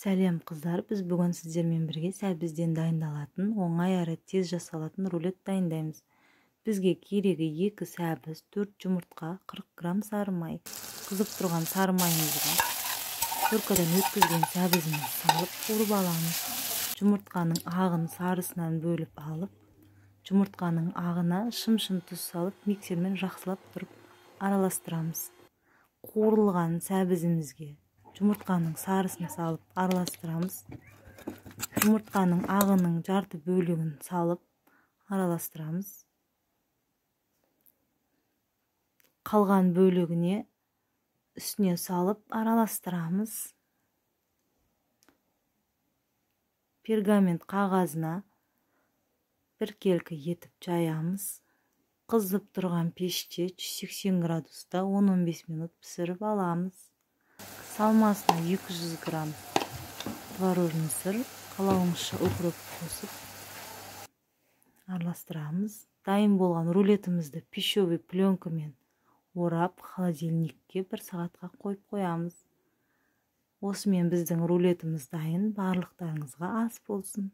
Сәлем, қыздар! Біз бүгін сіздермен бірге сәбізден дайындалатын, оңай әрі тез жасалатын рулет дайындаймыз. Бізге керегі: 2 сәбіз, 4 жұмыртқа, 40 грамм сары май. Қызып тұрған сары майымызға теркадан өткізген сәбізімізді салып, қуырып аламыз. Жұмыртқаның ағын сарысынан бөліп алып, жұмыртқаның ағына шым-шым тұз салып, миксермен жақсылап тұрып араластырамыз. Қуырылған сәбізімізге жұмыртқаның сарысын салып, араластырамыз. Жұмыртқаның ағының жарты бөлігін салып, араластырамыз. Қалған бөлігіне үстіне салып, араластырамыз. Пергамент қағазына біркелкі етіп жаямыз. Қызып тұрған пеште 180 градуста 10-15 минут пісіріп аламыз. Салмасына 200 грамм творожный сыр, қалауыңызша укроп қосып, араластырамыз. Дайын болған рулетімізді пищевой пленкамен орап, холодильникке бір сағатқа қойып қоямыз. Осымен біздің рулетіміз дайын. Барлықтарыңызға ас болсын!